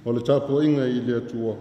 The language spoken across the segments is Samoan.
O le tapuaiga i le Atua.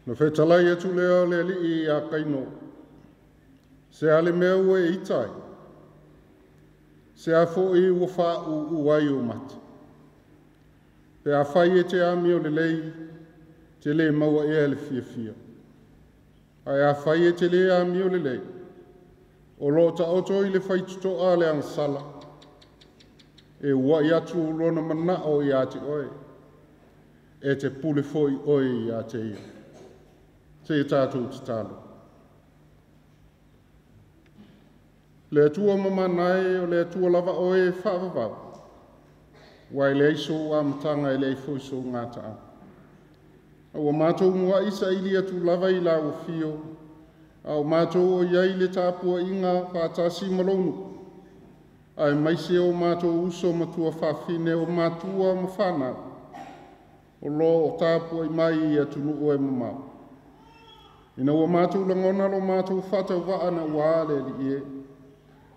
Na fetalai atu lea o le alii ia Kaino, se a le mea ua e ita ai, se a foi ua faauu ai ou mata. Pe a fai e te amio lelei, te le maua ea le fiafia. Ae a fai e te le amio lelei, o lo o taoto i le faitotoa le agasala, e uai atu lona manao ia te oe, e te pule foi oe ia te ia. Seia tatou tatalo. Le Atua mamana e, o le Atua lava oe e faavavau, ua e leai sou amataga e leai foi sou gataaga. A ua matou muai saili atu lava i lau afio, a o matou o i ai i le tapuaiga faatasi ma lou nuu, aemaise o matou uso ma tuafafine, o matua ma fanau, o lo o tapuai mai i atunuu e mamao. Ina ua matou lagona lo matou faatauvaa naua le Alii e,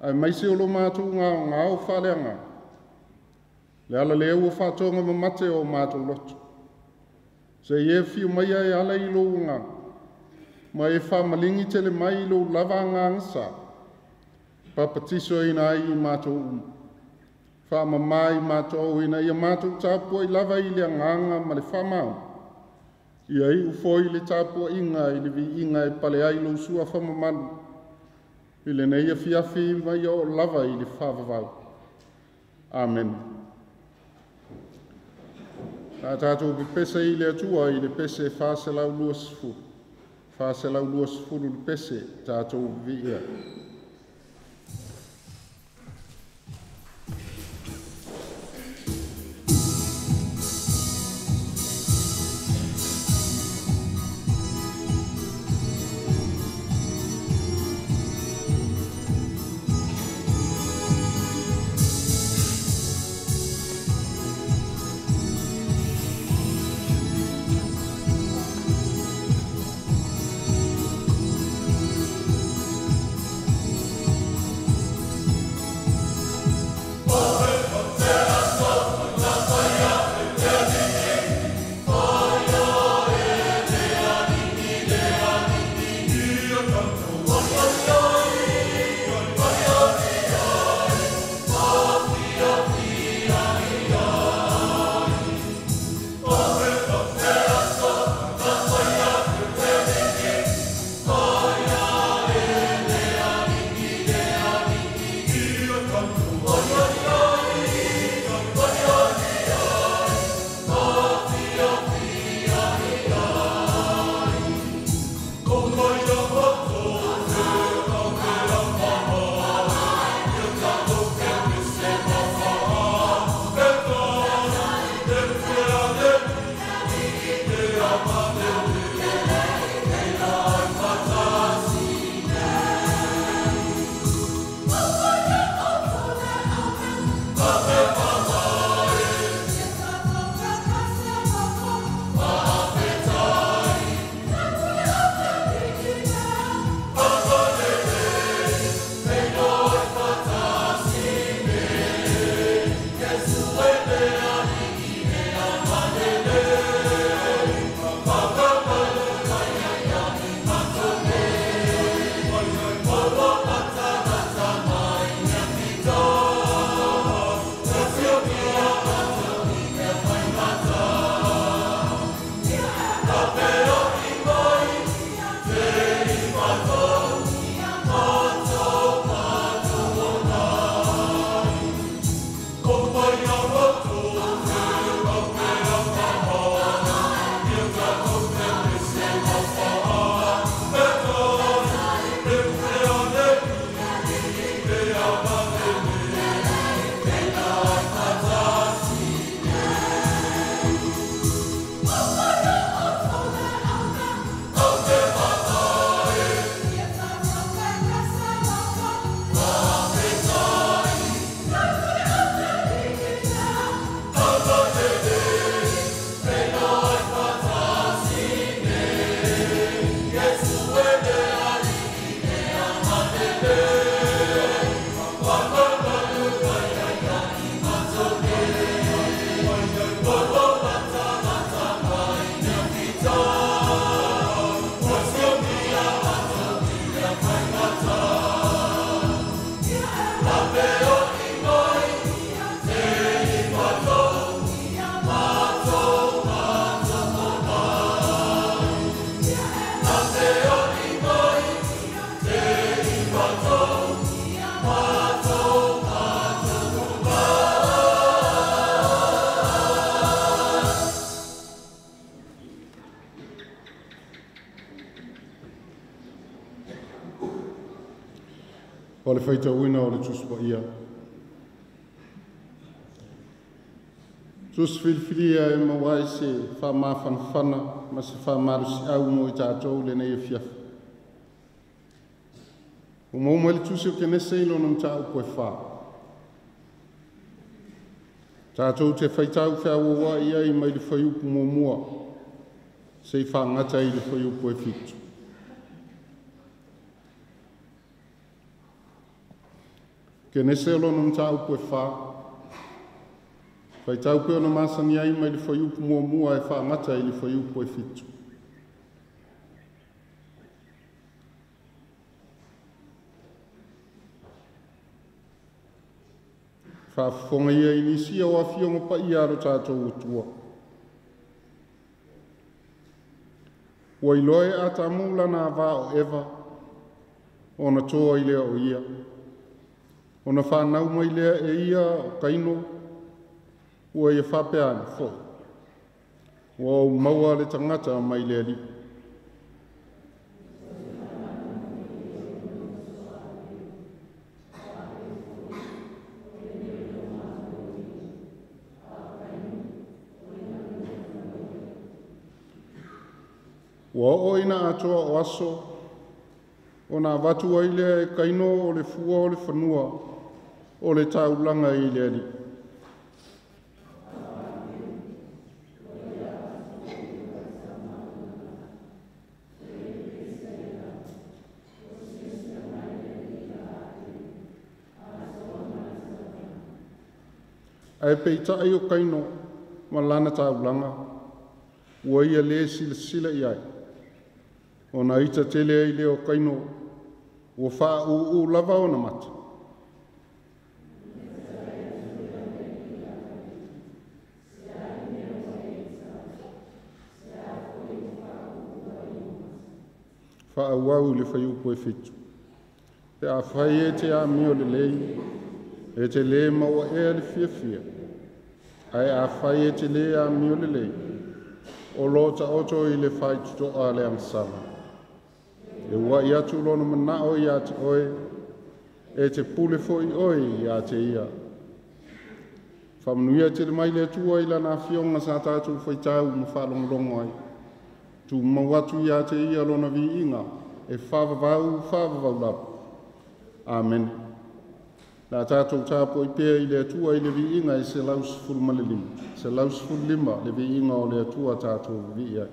aemaise o lo matou gaogao faaleagaga, le ala lea ua faatoga mamate o matou loto. Se i e afio maia e ala i lou agaga, ma e faamaligi tele mai i lou lava agaga sa, papatisoina ai i matou uma. Faamama i matou ina ia matou tapuai lava i le agaga ma le faamaoni. Ia iu foi le tapuaiga i le viiga e pale ai lou suafa mamalu, i lenei afiafi mai oo lava i le faavavau. Amene. A tatou pepese i le Atua i le pese 420, 420 le pese tatou viia. O le faitauina o le Tusi Paia. Tusi filifilia e maua ai se faamafanafana ma se faamalosiau mo i tatou i lenei afiafi. Ua maua mai le Tusi o Kenese i lona mataupu e 4. Tatou te faitau feauauai ai mai le fuaiupu 1 seia faagata i le fuaiupu e 7. Kenese o lona mataupu e 4, faitau pei ona masani ai mai le fuaiupu 1 e faagata i le fuaiupu e 7. Faafofoga ia i nisi o afioga paia a lo tatou Atua. Ua iloa e Atamu lana ava o Eva, ona toa ai lea o ia. Ona fanau mai lea e ia o Kaino, ua ia faapea ane foi, ua ou maua le tagata mai le Alii. Ua oo ina atoa o aso, ona avatu ai lea e Kaino o le fua o le fanua o le taulaga i le Alii. Ae peitai o Kaino ma lana taulaga, ua ia lē silasila i ai. Ona ita tele ai lea o Kaino, ua faaūū lava ona mata. Faaauau i le fuaiupu e 7. Pe afai e te amio lelei, e te lē maua ea le fiafia, ae afai e te lē amio lelei, o lo taoto i le faitotoa le agasala. E ua'i atu lona manao ia te oe, e te pule foi oe ia te ia. Faamanuia tele mai le Atua i lana afioga sa tatou faitau ma faalogologo ai. Tumau atu ia te ia lona viiga e faavavau faavavau lava. Amene. La tatou tapuai pea i le Atua i le viiga e 115, 115 le viiga o le Atua tatou vivii ai.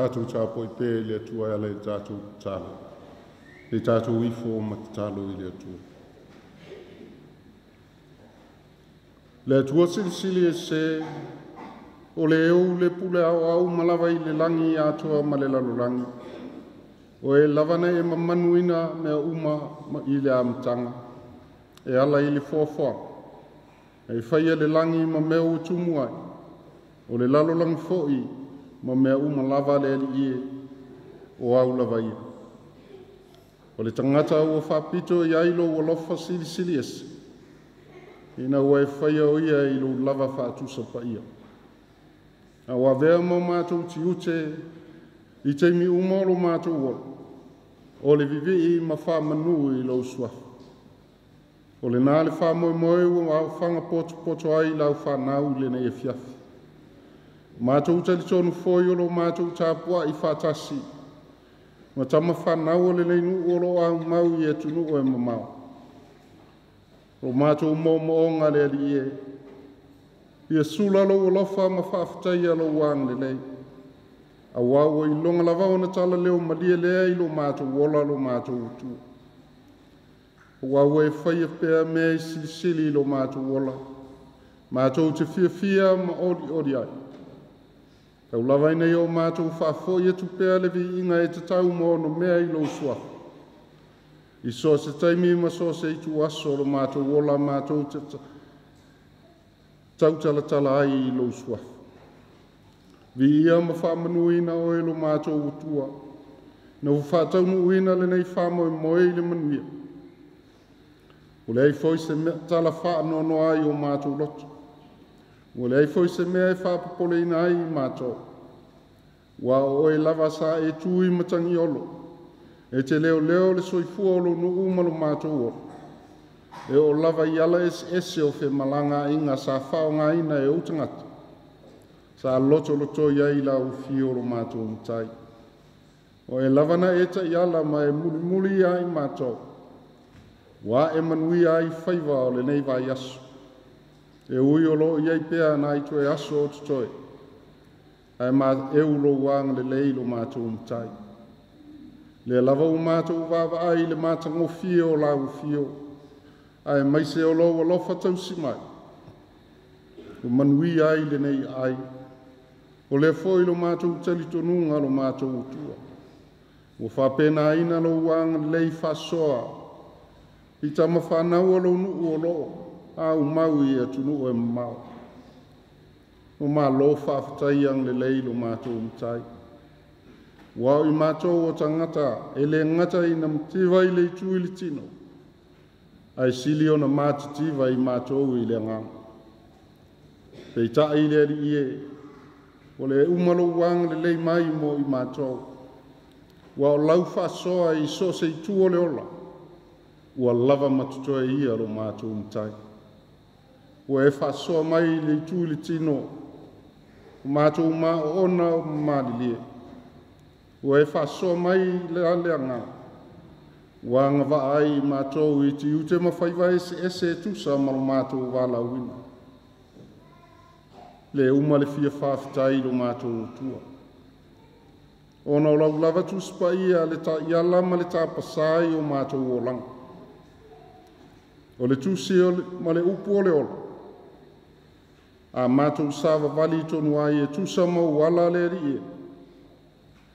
Tatou tapuai pea i le Atua e ala i le tatou tatalo. Le tatou ifo ma tatalo i le Atua. Le Atua silisili ese, o le ou le pule aoao uma lava i le lagi atoa ma le lalolagi. O e lava na e mamanuina mea uma i le amataga, e ala i le foafoaga. E faia le lagi ma mea ua tumu ai, o le lalolagi foi ma mea uma lava le Alii e, o au lava ia. O le tagata ua faapito i ai lou alofa silisili ese, ina ua e faia o ia i lou lava faatusa paia. A ua avea ma matou tiute i taimi uma o lo matou ola, o le vivii ma faamanu i lou suafa. O lena le faamoemoe ua aofaga potopoto ai lau fanau i lenei afiafi. Matou talitonu foi o lo matou tapuai faatasi ma tama fanau o lenei nuu o lo o aumau i atunuu e mamao. O matou moomooga le Alii e, ia sula lou alofa ma faafetaia lou agalelei. Auā ua iloga lava ona talaleo malie lea i lo matou ola lo matou Atua. Auā ua e faia pea mea e silisili i lo matou ola, matou te fiafia ma olioli ai. Tau lava ina ia o matou faafoi atu pea le viiga e tatau ma ono mea i lou suafa. I so o se taimi ma so o se itu aso o lo matou ola matou te tautalatala ai i lou suafa. Viia ma faamanuina oe lo matou Atua, na ua faataunuuina lenei faamoemoe i le manuia. Ua leai foi se tala faanoanoa ai o matou loto. Ua leai foi se mea e faapopoleina ai i matou. Ua o oe lava sa e tu i matagiolo, e te leoleo le soifua o lou nuu ma lo matou ola. E oo lava i ala eseese o femalagaaiga sa faaaogaina e ou tagata, sa lotolotoi ai lau afio o lo matou matai. O e lava na e taiala ma e mulimuli ai matou, ua e manuia ai faiva o lenei vaiaso. E ui o loo i ai pea nai toe aso o totoe, ae maeu lou agalelei lo matou matai. Lea lava ua matou vaavaai i le matagofie o lau afio, ae maise o lou alofa tausi mai, ua manuia ai lenei ai. O lea foi lo matou talitonuga lo matou Atua. Ua faapenaina lou agalelei faasoa i tama fanau o lou nuu o loo aumau i atunuu e mamao. O malo faafetai agalelei lo matou matai. Ua o i matou o tagata e le gata ina mativa i le itu i le tino, ae sili ona matitiva i matou i le agaga. Peitai i le Alii e, o le uma lou agalelei mai mo i matou. Ua o lau faasoa i so o se itu o le ola, ua lava ma totoe ia lo matou matai. Ua e faasoa mai i le itu i le tino, o matou maoona o malilie. Ua e faasoa mai le ale agaga, ua agavaa ai i matou i tiute ma faiva eseese e tusa ma lo matou valaauina. Le uma le fia faafetai i lo matou Atua. Ona o lau lava tusipaia le taiala ma le tapasā i o matou olaga. O le tusi ma le upu o le ola, a matou savavali tonu ai e tusa ma uala le Alii e,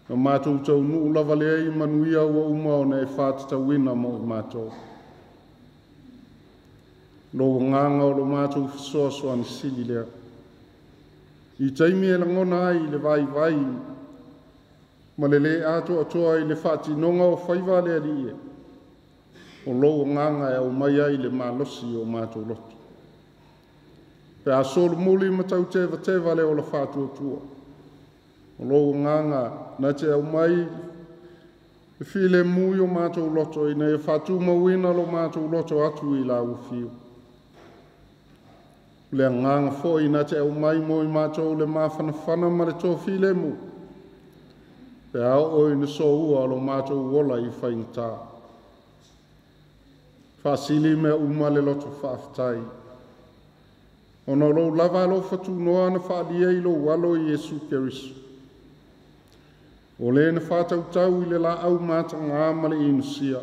na matou taunuu lava lea i manuia ua uma ona e faatatauina mo i matou. Lou agaga o lo matou fesoasoani sili lea. I taimi e lagona ai le vaivai ma le lē atoatoa i le faatinoga o faiva a le Alii e, o lou agaga e aumai ai le malosi o matou loto. Pe a solomuli ma tautevateva le ola faatuatua, o lou agaga na te aumai le filemu i o matou loto ina ia faatumauina lo matou loto atu i lau afio. Le agaga foi na te aumai mo i matou le mafanafana ma le tofilemu, pe a oo ina soua lo matou ola i faigata. Faasili mea uma le loto faafetai, ona o lou lava alofa tunoa na faalia i lou alo i Iesu Keriso. O le na whātautau i le la au mātanga ma le inusia,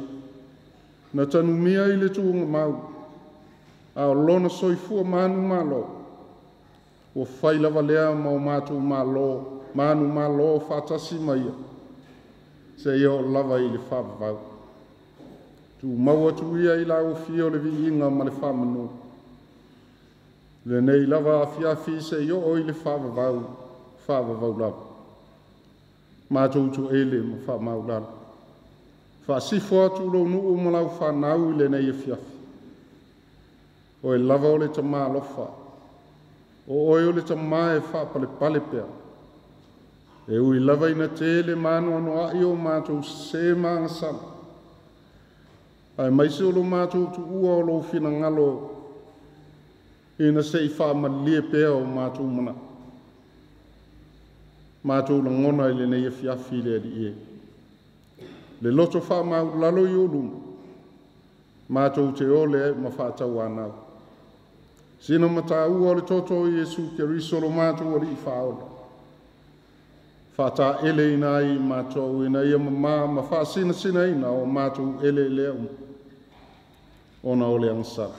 na tanumia i le tuunga mau, a o lona soifua manu malo, ua fai lava lea ma o mātou malo, manu malo whātasi maia, se ia o lava i le whaavavau. Tu mau atu ia i la ufio le viinga ma le whamanu. Le nei lava afiafi se i o i le whaavavau, whaavavau lava. Mātou tu ele ma whaamaulala. Whaasifo atu lo nuu ma lau whanau i le nei afiafi. O e lava o le tamā lofa. O oe o le tamā e whaapalepale pea. E ui lava ina tele manu ano ai o mātou se maangasala. Ae maise o lo mātou tuua o lo finangalo ina se i whaamalie pea o mātou mana. Mātou langona i le nei afiafi le ali e. Le loto whaamau lalo i o luma. Mātou te ole ma whaatau anau. Sina mataua o le toto i Iesu Keriso lo mātou ali i whaola. Whaata ele ina ai mātou ina ia mama ma whaasina sina ina o mātou ele lea umu. Ona o le angsala.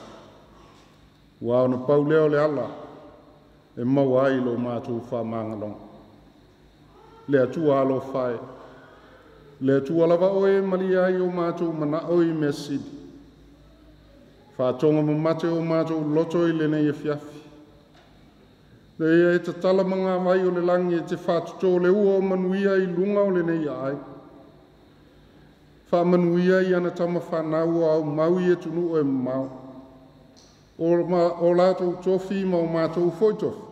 Ua ona pau lea o le ala e maua ai lo mātou whamangalonga. Le atua alo whae. Le atua lava oe mali ai o mātou mana oi mea sili. Whaatonga mamate o mātou loto i le nei afiafi. Le ia e tatala manga vai o le langi e te whaatuto le ua o manuia i lunga o le nei ai. Wha manuia i ana tama whanau au mau i e tunu e mau. O lātou tofi ma o mātou foi tofi.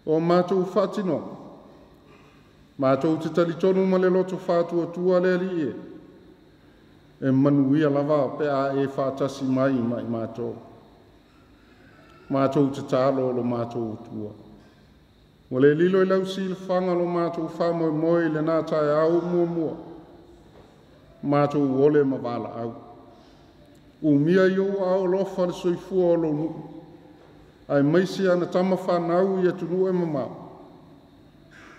O mātou whaatino. Mātou te talitonu ma le loto whaatua tua le ali e. E manuia lava pe a e whaatasi mai mai mātou. Mātou te tālo lo mātou tua. Wa le lilo i lau silfanga lo mātou whamoe moe le nā tae au mua mua. Mātou ole ma wala au. Umia i o au lofa le soifua o lo nuu. Ai maisi ana tama whanau i atunu e mamau.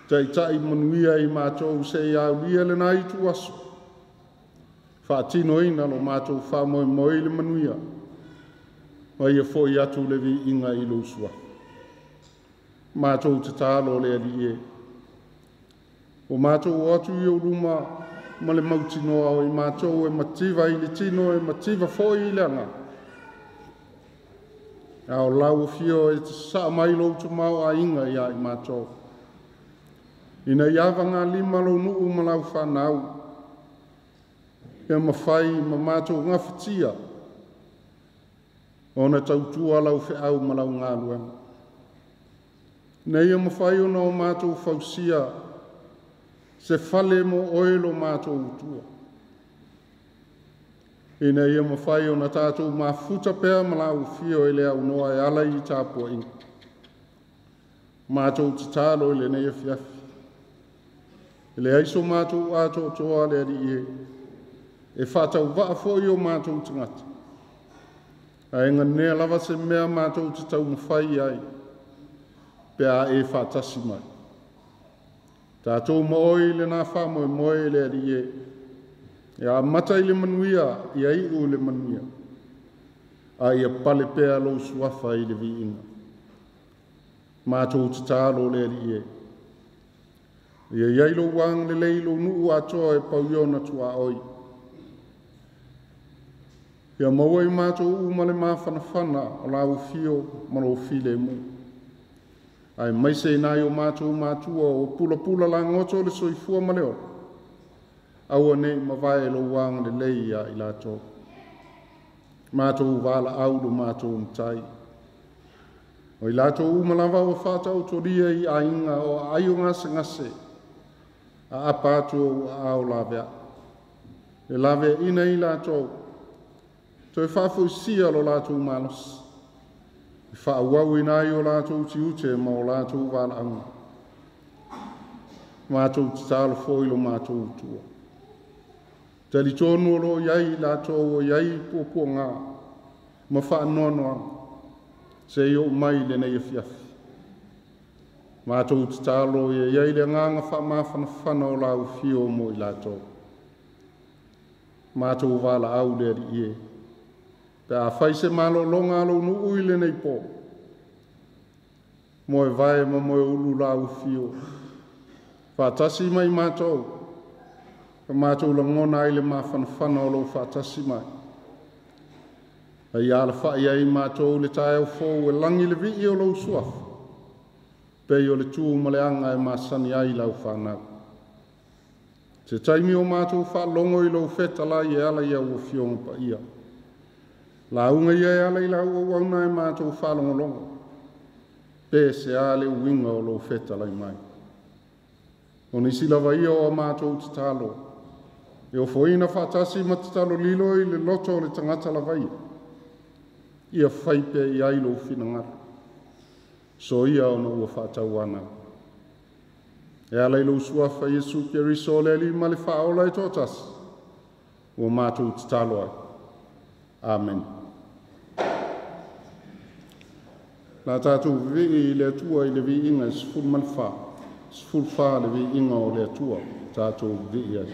Tai tai manuia i mātou se i au lia le nā itu aso. Whaatino ina lo mātou whamoe moe le manuia. Ma ia foi atu le vi inga i lo sua. Mātou te tālo le ali e. O mātou o atu i o luma ma le mautinoa o i mātou e mativa i le tino e mativa foi i le anga. A o lau fio e te saa mai lo utumau a inga ia i mātou. Ina i awa ngā lima lo nuu ma lau whanau. E mawhai ma mātou ngawhitia. Ona tautua lau wheau ma lau ngā luenga. Nei e mawhai ona o mātou fausia se fale mo oe lo mātou utua. Ina ia mawhai ona tātou mafuta pea ma lau fio e le au noa e ala i tāpua inga. Mātou te tālo i le nei afiafi. E le aiso mātou atoatoa le ali e. E whātau waa foi o mātou tangata. A enga nea lava se mea mātou te tau mawhai ai. Pea e whātasi mai. Tātou maoi le nā whamoe moe le ali e. E a mata i le manuia, i ai u le manuia. A ia pale pea lo suafa i le viinga. Mātou te tālo le ali e. Ia iai lo wang le lei lo nuu atoa e pau iona tua oi. Ia maua i mātou u ma le māwhanawhana o la ufio ma lo file mu. Ai maise i nai o mātou mātua o pula pula la ngoto le soifua ma le ora. Aua nei mavae lo wang le lei ia i lātou. Mātou wala au lo mātou mtai. O i lātou u malava o whātau toria i ainga o aio ngase ngase. A apa atu o ao lavea. Le lavea ina i lātou. Toe whaafuisia lo lātou malos. I whaawau ina i o lātou tiute ma o lātou walaanga. Mātou te tālo foi lo mātou utua. Tali tonu o lo iai lātou o iai puapua ngā. Ma whaanoanoanga. Se i o mai le nei afiafi. Matou tatalo ia i ai le agaga faamafanafana o lau afio mo i latou. Matou valaau le Alii e, pe a fai se malologa a lou nuu i lenei po, moe vae ma moe ulu lau afio, faatasi mai matou, ma matou lagona ai le mafanafana o lou faatasi mai. A ia alafai ai matou le taeao fou e lagi le vii o lou suafa, pei o le tu ma le aga e masani ai lau fanau. Se taimi o matou faalogo i lou fetalai e ala i au afioga paia. Lauga ia e ala i lau auauna e matou faalogologo, pe se a le uiga o lou fetalai mai. O nisi lava ia o a matou tatalo, e ofoina faatasi ma tatalo lilo i le loto o le tagata lava ia, ia fai pea i ai lou finagalo, soia ona ua faatauanau. E ala i lou suafa Iesu Keriso o le Alii ma le Faaola e toatasi, ua matou tatalo ai. Amen. La tatou vivii i le Atua i le viiga e 14, 14 le viiga o le Atua, tatou vivii ai.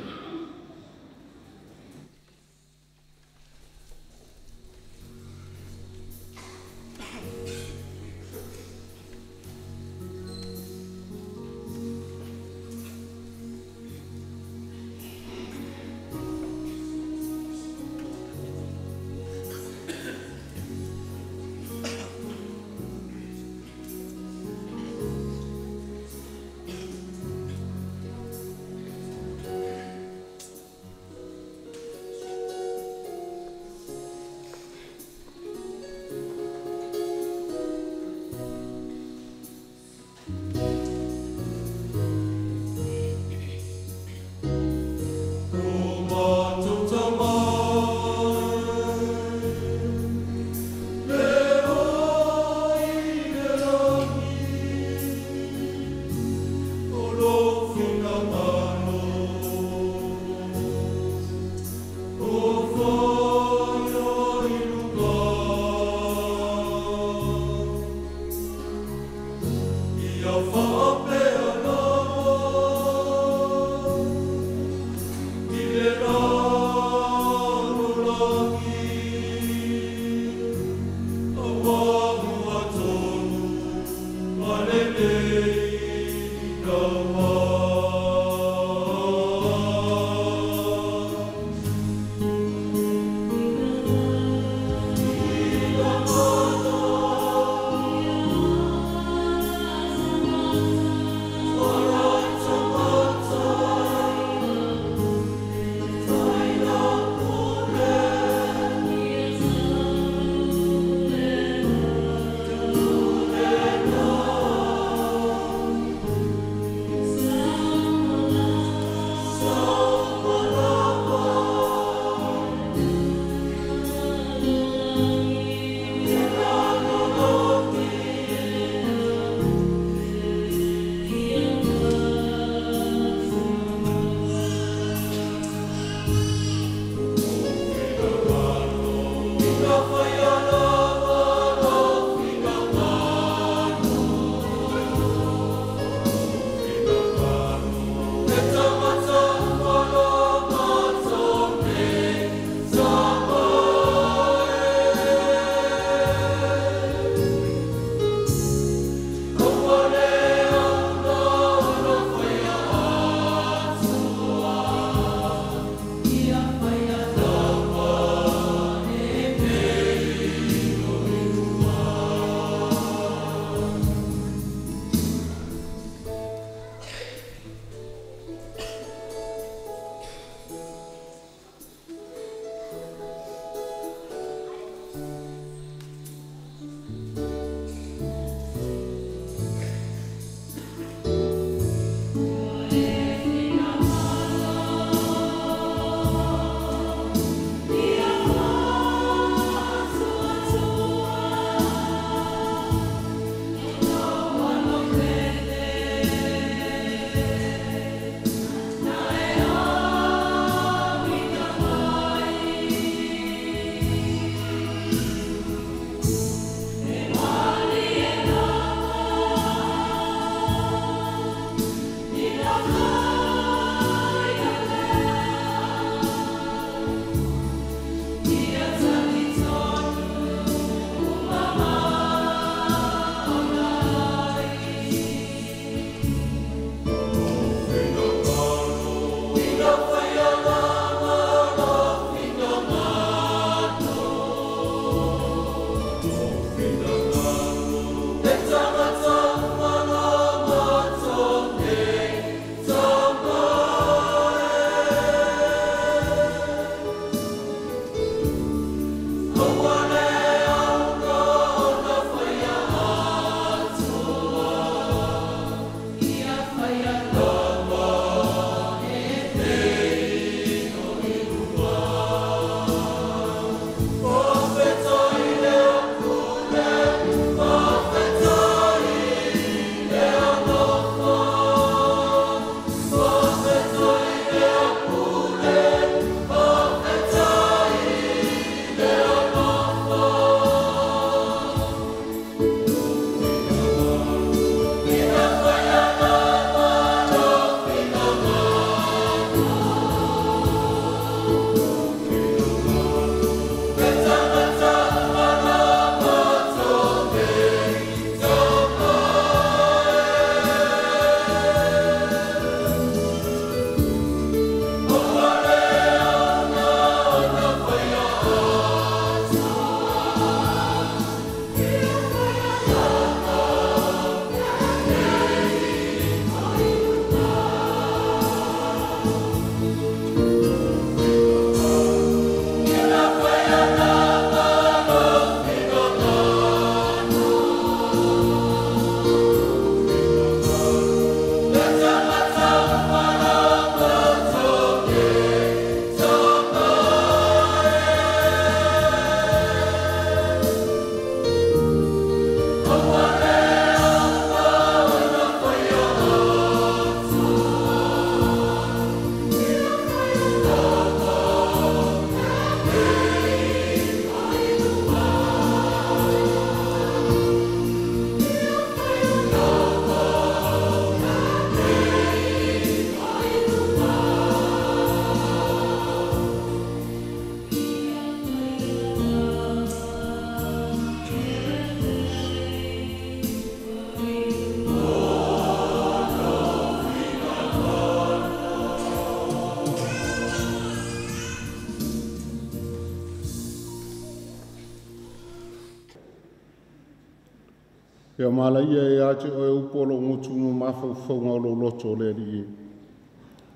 Ia malaia e ate oe upu o lou gutu ma mafaufauga o lou loto o le Alii.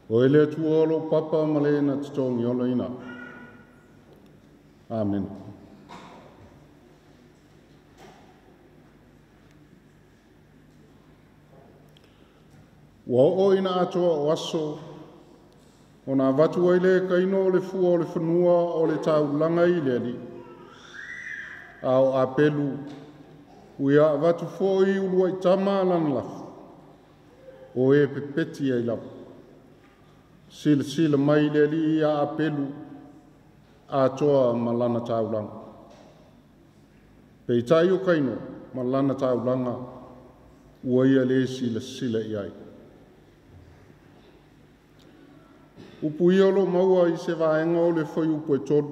O ele atua o lou papa ma le na totogi olaina. Amen. Ua oo ina atoa o aso, ona avatu ai le kaino o le fua o le fanua o le taulaga i le Alii. A o Apelu, ua avatu foi uluai tama lana lafo, o e pepeti ai lava. Silasila mai le Alii ia Apelu, atoa ma lana taulaga. Peitai o Kaino ma lana taulaga, ua ia le silasila i ai. Upu ia o lo maua i se vaega o le fuaiupu e 3.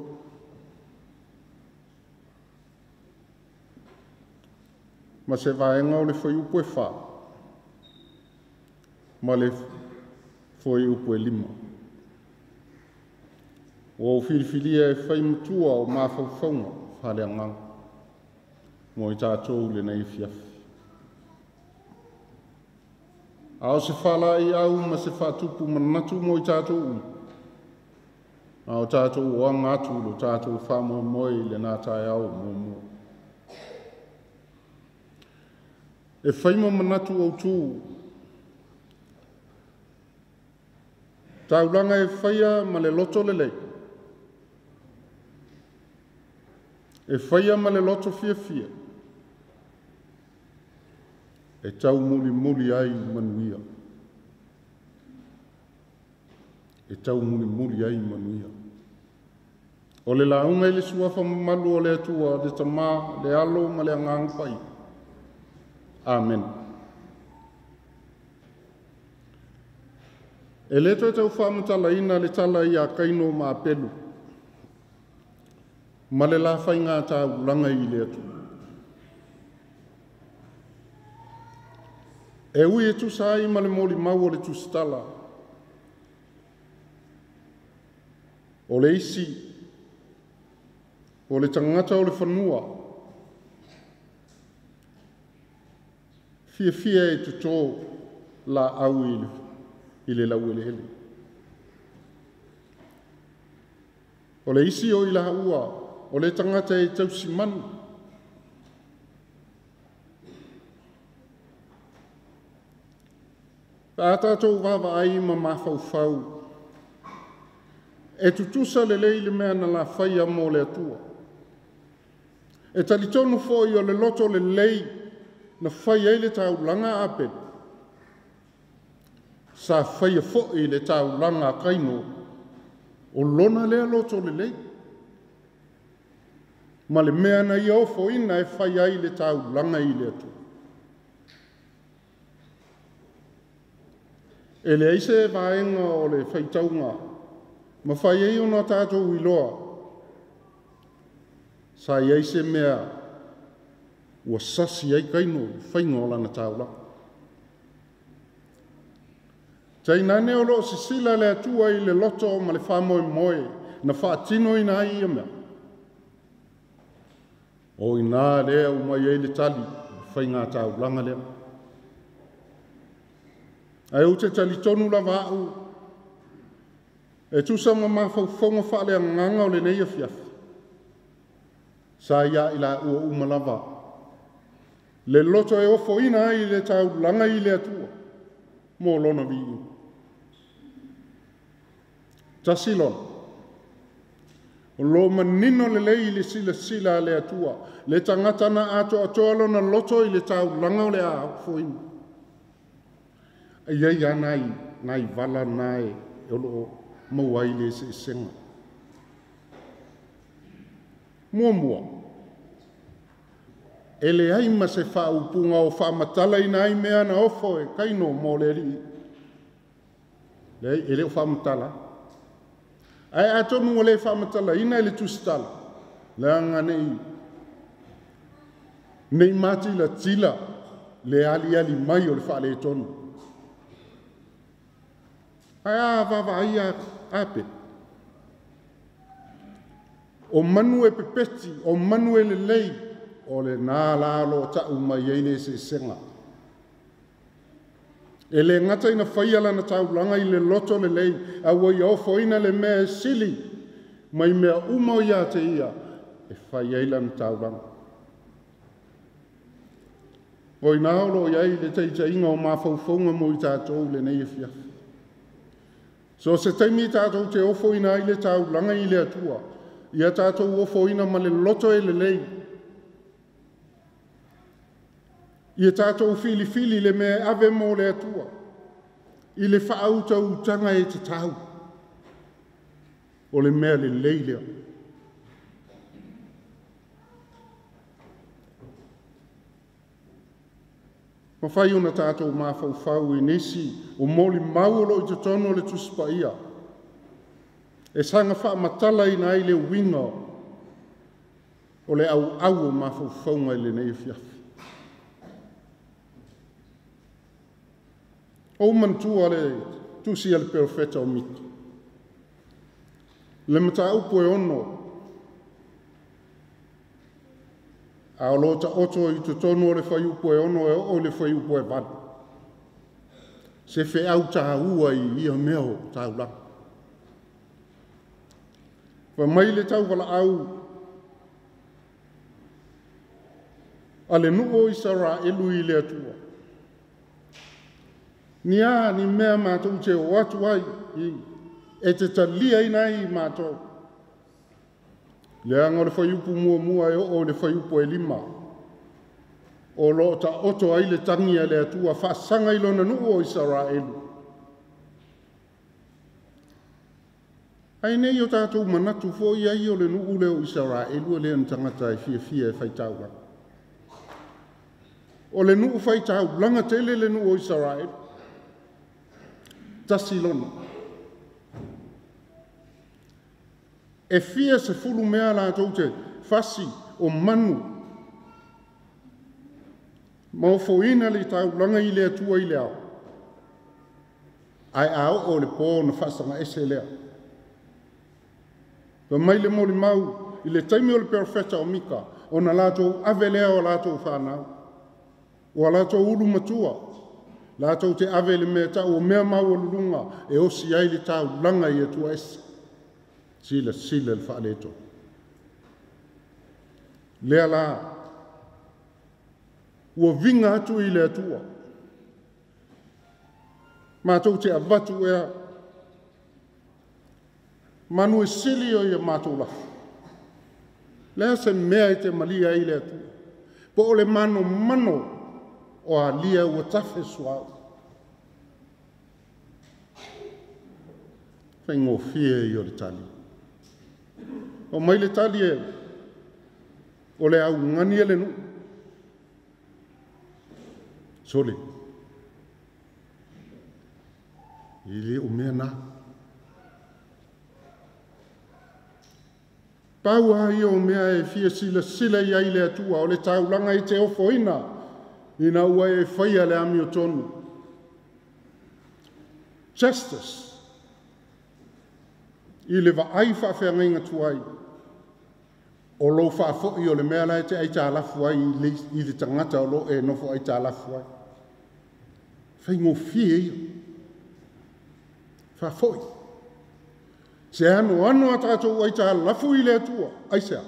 Ma se vaega o le fuaiupu e 4, ma le fuaiupu e 5. Ua ou filifilia e fai matua o mafaufauga faaleagaga mo i tatou lenei afiafi. A o se faalaeiau ma se faatupu manatu mo i tatou uma, a o tatou oaga atu i lo tatou faamoemoe i lena taeao muamua. E fai ma manatu autu, taulaga e faia ma le loto lelei, e faia ma le loto fiafia, e taumulimuli ai manuia. E taumulimuli ai manuia. O le lauga i le suafa mamalu o le Atua, le Tama, le Alo ma le Agaga Paia. Amen. E le toe tau faamatalaina le tala ia Kaino ma Apelu, ma le la faiga taulaga i le Atua. E ui e tusa ai ma le molimau o le tusitala, o le isi, o le tagata o le fanua, fiafia e toto laau i le laueleele. O le isi o i laua, o le tagata e tausimanu. Pe a tatou vaavaai ma mafaufau, e tutusa lelei le mea na lafaia mo le Atua. E talitonu foi o le loto lelei na fai ai le taulaga a Apelu, sa faia foi le taulaga a Kaino, o lona lea loto lelei, ma le mea na ia ofoina e fai ai le taulaga i le Atua. E leai se vaega o le faitauga ma fai ai ona tatou iloa, sa i ai se mea ua sasi ai Kaino i faiga o lana taulaga. Tainane o loo sisila le Atua i le loto ma le faamoemoe na faatinoina ai ia mea. O ina lea umai ai le tali faiga taulaga lea. Ae ou te talitonu lava au, e tusa ma mafaufauga faaleagaga o lenei afiafi, sa ia i laua uma lava le loto e ofoina ai le taulaga i le Atua mo lona viiga. Tasi lona, o lo manino lelei i le silasila a le Atua, le tagata na atoatoa lona loto i le taulaga o le a ofoina. Ai ai lava nai vala na e o loo maua ai le eseesega. Muamua, e leai ma se faaupuga o faamatalaina ai mea na ofo e Kaino mo le Alii. Leai, e le o faamatala. Ae atonu ua le faamatalaina i le tusitala, leaga nei matilatila le aliali mai o le faaletonu. Ae a vaavaai Apelu, o manu e pepeti, o manu e lelei, O lenā la o loo taʻu mai ai le eseesega. E le gata ina faia lana taulaga i le loto lelei, a ua ia ofoina le mea e sili mai mea uma o ia te ia e fai ai lana taulaga. O i ina o loo i ai le taitaiga o mafaufauga mo i tatou i lenei afiafi. So o se taimi tatou te ofoina ai le taulaga i le Atua, ia tatou ofoina ma le loto e lelei. Ia tatou filifili le mea e ave mo le Atua i le faautautaga e tatau. O le mea lelei lea. Mafai ona tatou mafaufau i nisi o molimau o loo i totonu o le Tusi Paia e saga faamatalaina ai le uiga o le auau o mafaufauga i lenei afiafi. Ou manatua le tusi a le perofeta o Mika, le mataupu e 6, a o lo taoto i totonu o le fuaiupu e 6 e oo i le fuaiupu e 8, se feau taua i ia mea o taulaga. Fai mai le tauvalaau a le nuu o Isaraelu i le Atua, ni a ni mea matou te o atu ai e te taliaina ai matou. Leaga o le fuaiupu muamua e oo i le fuaiupu e 5, o loo taoto ai le tagi a le Atua faasaga i lona nuu o Isaraelu. Ae nei o tatou manatu foi ai o le nuu lea o Isaraelu e le o ni tagata e fiafia e faitaulaga. O le nuu faitaulaga tele le nuu o Isaraelu. Tasi lona. E fia sefulu mea latou te fasi o manu ma ofoina le taulaga i le Atua i le ao. Ae a oo i le po ona faasaga ese lea. Fai mai le molimau i le taimi o le perofeta o Mika, ona latou ave lea o latou fanau, o latou ulu matua, latou te ave le mea tau o mea maualuluga e osi ai le taulaga i Atua ese. Silasila le faaleto. Lea la, ua viga atu i le Atua, matou te avatu ea manu e sili o ia matou lafo. Lea se mea e te malia ai le Atua. Po o le manomano o alia ua tafe suauu. Faigofie ia o le tali. O mai le tali e o le augani e le nuu. Sole. I le o mea nā. Pau a ia o mea e fia silasila i ai le Atua o le taulaga i te ofoina ina ua e faia le amiotonu. Justice. I le vaai faafeagaiga tuai, o lou faafoi o le mea la e te aitalafu ai i le tagata o lo e nofo aitalafu ai. Faigofie ia. Faafoi. Se anoano a tatou aitalafu i le Atua, aisea?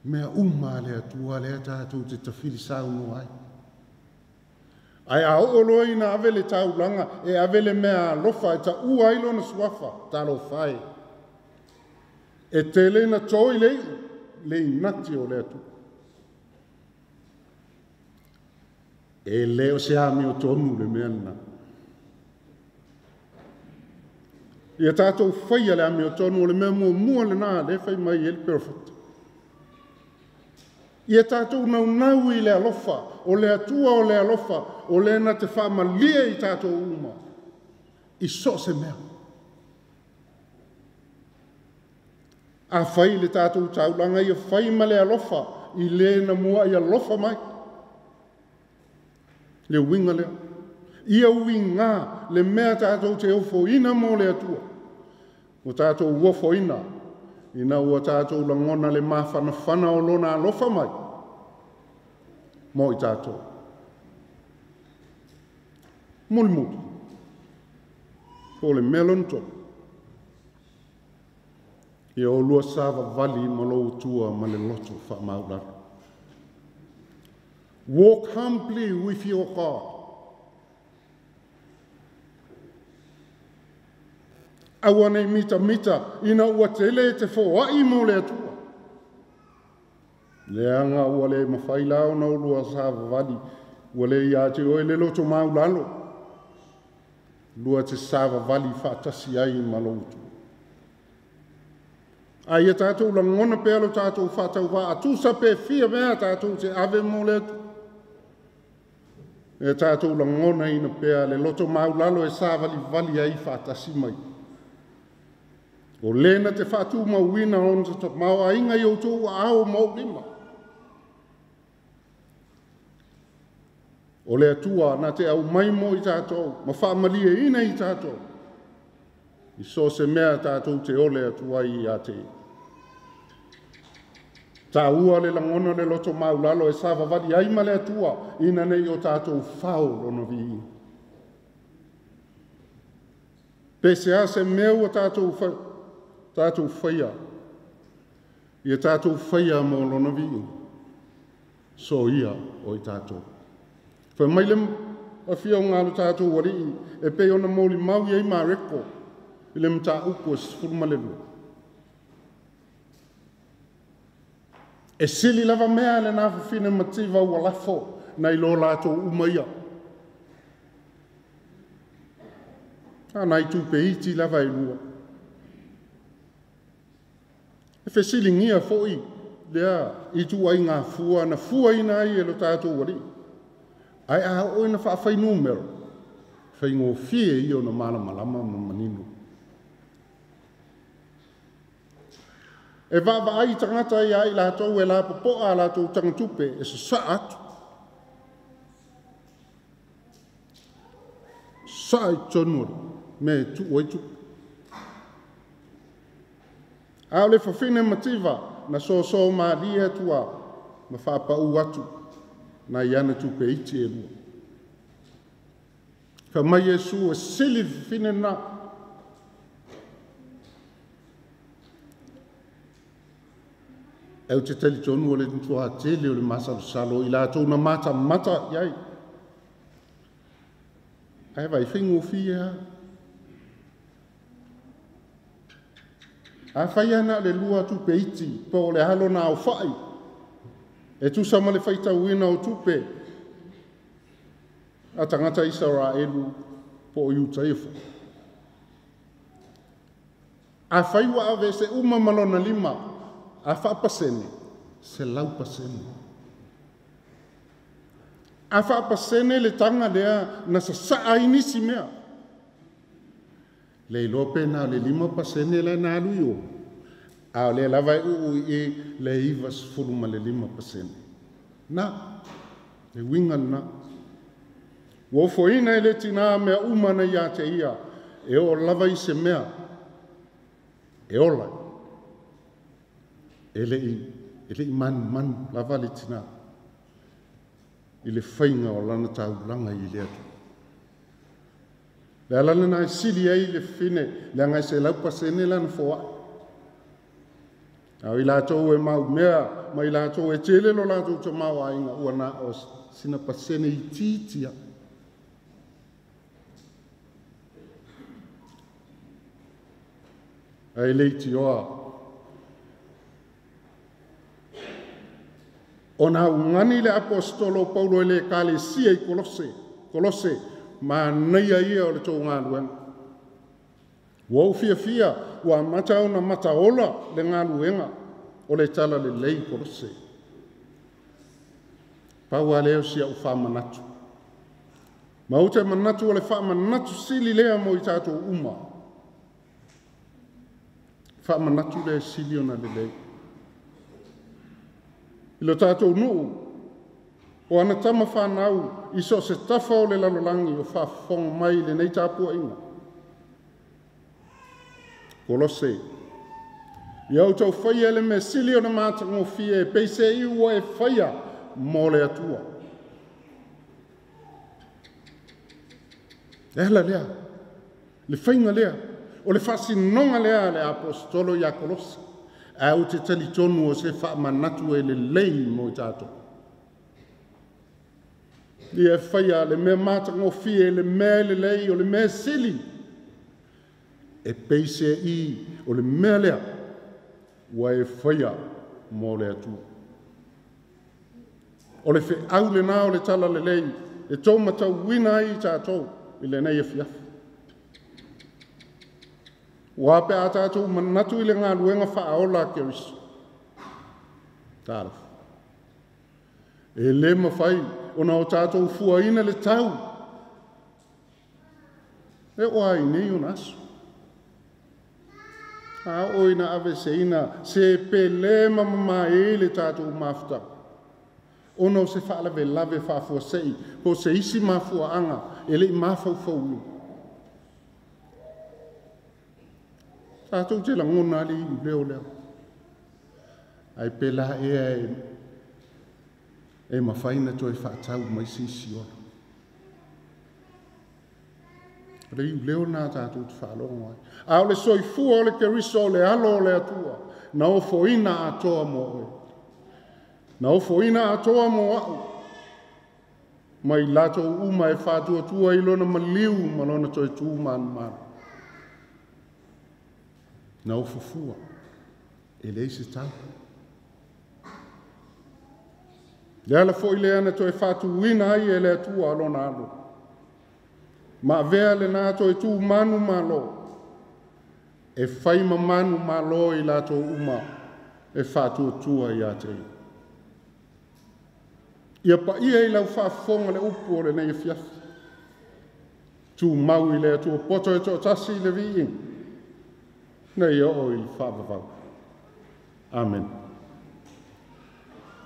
Mea uma a le Atua lea tatou te tafili saunoa ai. Ae a oo loa ina ave le taulaga e ave le mea alofa e taua ai lona suafa, talofa e. E tele na toi le iu, le inati o le Atua. E le o se amiotonu le mea lena. Ia tatou faia le amiotonu o le mea muamua lena lea fai mai ai le perofeta. Ia tatou naunau i le alofa, o le Atua o le alofa, o le na te faamalie i tatou uma, i so o se mea. A fai le tatou taulaga ia fai ma le alofa i le na muai alofa mai. Le uiga lea. Ia uiga le mea tatou te ofoina mo le Atua. Ua tatou ofoina ina ua tatou lagona le mafanafana o lona alofa mai. mo i tātou. Mulimuli, po o le mea lona tolu, ia oulua savavali ma lou Atua ma le loto faamaualalo. Walk humbly with your God. Aua nei mitamita ina ua tele te foai mo le Atua. Leaga ua le mafai la ona oulua savavali, ua le ia te oe le loto maulalo, lua te savavali faatasi ai ma lou Atua. A ia tātou lagona pea lo tātou faatauvaa, tusa pe fia mea tātou te ave mo le Atua. E tātou lagona ina pea le loto maulalo e savalivali ai faatasi mai. O lena te whātūmauina ona te maoainga i o tō ao mō lima. O le Atua na te au mai mo i tātou, ma whaamalie ina i tātou. I so se mea tātou te ole atua i a te. Tā ua le lagona le loto maulalo e savavali ai ma le Atua, ina nei o tātou whao lona vi. Pe se a se mea ua tātou whaia, ia tātou whaia mō lona vi. So ia o i tātou. Whai mai le awhia o ngā lo tātou wari e pe ona mōli mau i ei māreko i le mta uku e 12. E sili lava mea le nā whawhine mativa ua lafo nei lo lātou umaia. Tā nai tūpe iti lava e lua. E whesilingia foi lea i tū ai ngā fua na fua ina ai e lo tātou wari. Ai a oi na whaawhai numero, whai ngō fie i o na malamalama ma manino. E vava ai tangata i ai lātou e la popoa a lātou tangatupe e sa atu. Sa i tonuri, me tu oi tupe. A o le whawhine mativa na so maalia tua ma whaapau atu na iana tupe iti e lua. Ka mai Iesu e sili whine nā. E o te teli tonu o le ntua tele o le masalosalo i lātou na mata mata iai. Ai vai whingo whia. A whai ana le lua tupe iti po o le halo nā o whai. E tusa ma le whaitauina o tupe a tangata Israelu po o Iutaifo. A whai wa ave se uma malona lima, a whaapasene, se laupasene. A whaapasene le tanga lea na sa saa inisi mea. Le iloa pena le 5% la na alu i o. A o le lava e uu i le 95%. Na, le winga na. Ua ofoina e le tina mea uma na ia te ia, e o lava i se mea, e ola. E le i manu lava le tina. I le whainga o lana taulanga i le atu. Le alana nai sili ai le whine, le angai se 100% lana foa. Au i lātou e mau mea, ma i lātou e tele lo lātou te mau ainga ua nā o sina pasene i titia. Ai leiti oa. O nā ungani le apostolo Paulo e le kalesia i Kolose, ma neia ia o le tō ngā luenga. Ua u fia fia, ua mata ona mataola le ngā luenga o le tala le lei Kolose. Pau a leo sia u whamanatu. Ma ute manatu o le whamanatu sili lea mo i tātou uma. Whamanatu le sili ona le lei. I lo tātou nuu, o ana tama whanau, i so se tafa o le lalolangi o whafonga mai le nei tāpua inga. Kolose, ia o tau whaia le me sili o na mātango fie, e peise i ua e whaia mō le atua. Le ala lea, le faiga lea, o le faasinoga lea a le Aposetolo ia Kolosi, ae ou te talitonu o se faamanatu e lelei mo i tatou. Ia faia le mea matagofie, le mea e lelei, o le mea sili, e peiseai o le mea lea ua e faia mo le Atua. O le feau lena o le talalelei e taumatauina ai i tatou i lenei afiafi. Ua pe a tatou manatu i le galuega faaola a Keriso. Talofa. E le mafai ona o tatou fuaina le tau e oo lava i nei ona aso. A oo ina aveeseina se pele ma mamae le tatou mafutaga, ona o se faalavelave faafuasei po o se isi mafuaaga e le i mafaufauina, tatou te lagona lava le iuleo lea. Ae pe la ea e mafai ona toe faatau mai se isi ola. O le iuleo lena tatou te faalogo ai. A o le soifua o le Keriso o le alo o le Atua, na ofoina atoa mo oe, na ofoina atoa mo au, mai latou uma e faatuatua i lona maliu ma lona toe tu manumanu. Na ofo fua, e leai se tau. Le ala foi lea na toe faatuina ai e le Atua lona alo, ma avea lena toe tu manumalo, e fai ma manumalo i latou uma e faatuatua ia te ia. Ia paia i lau faafofoga le upu o lenei afiafi. Tumau i le Atua poto e toatasi i le viiga, ina ia oo i le faavavau. Amen.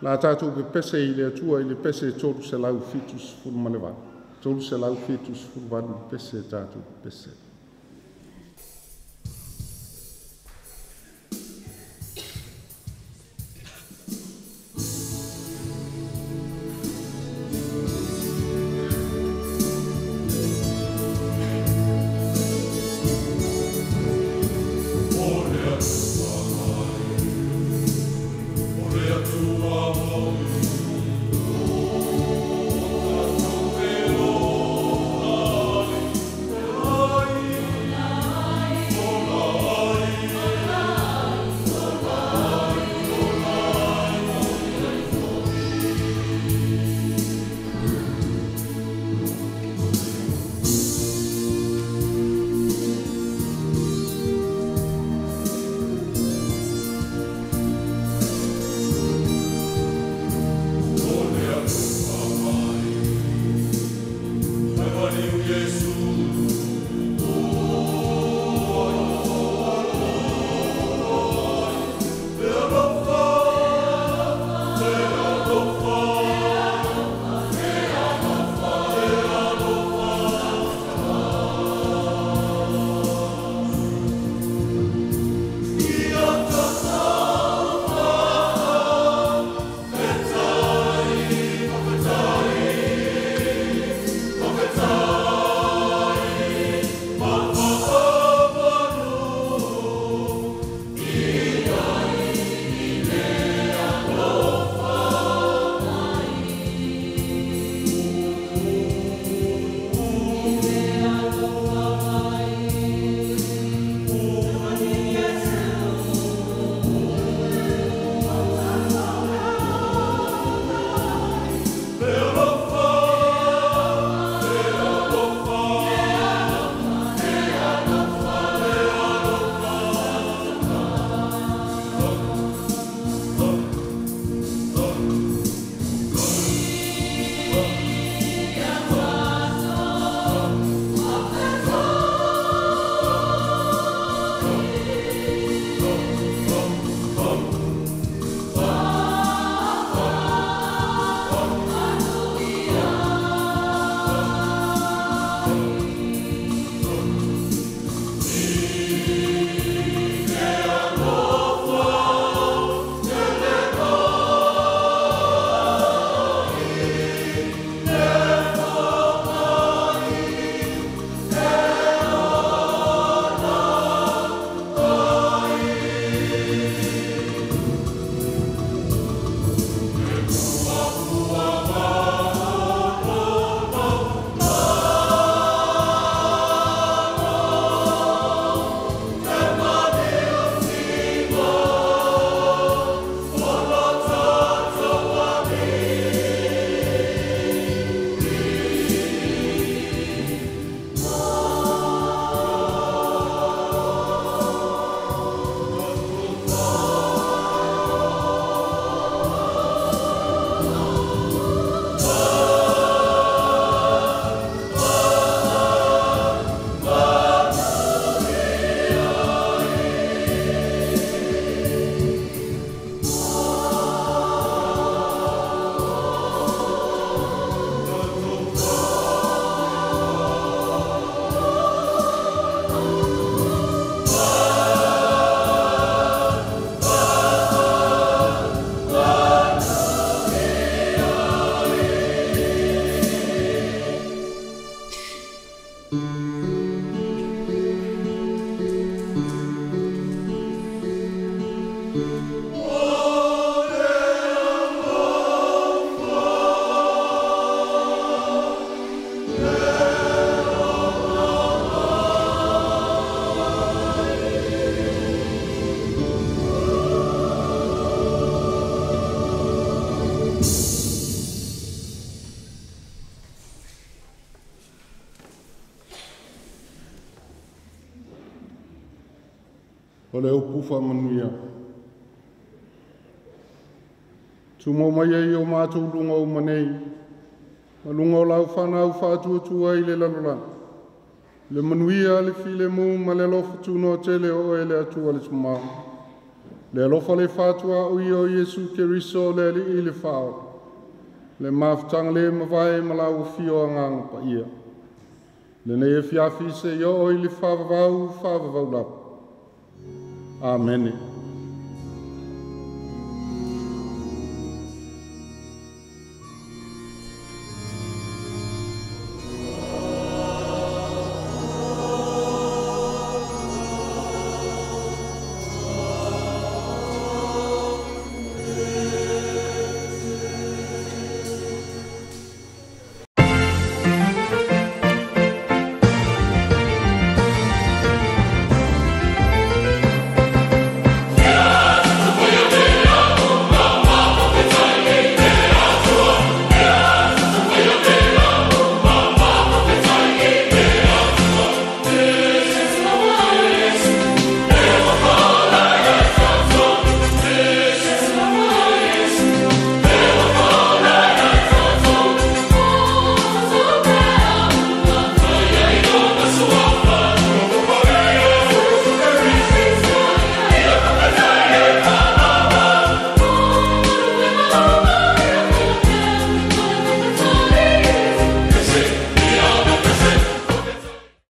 La tatou pepese i le Atua i le pese 378. 378 pese tatou pepese. O le Atua mai, o le Atua moni, o tatou feoai, feoai. O le upu faamanuia. Tumau mai ai o matou luga o manei, ma luga o lau whanau whaatuatua i le lalolagi. Le manuia le filemu ma le alofa tunoa tele o oe le Atua le Tama. Le alofa le faatua o ia o Iesu Keriso le Alii le Faaola. Le mafutaga le mavae ma lau afio Agaga Paia. Lenei afiafi seia oo i le faavavau, faavavau lava. Amene.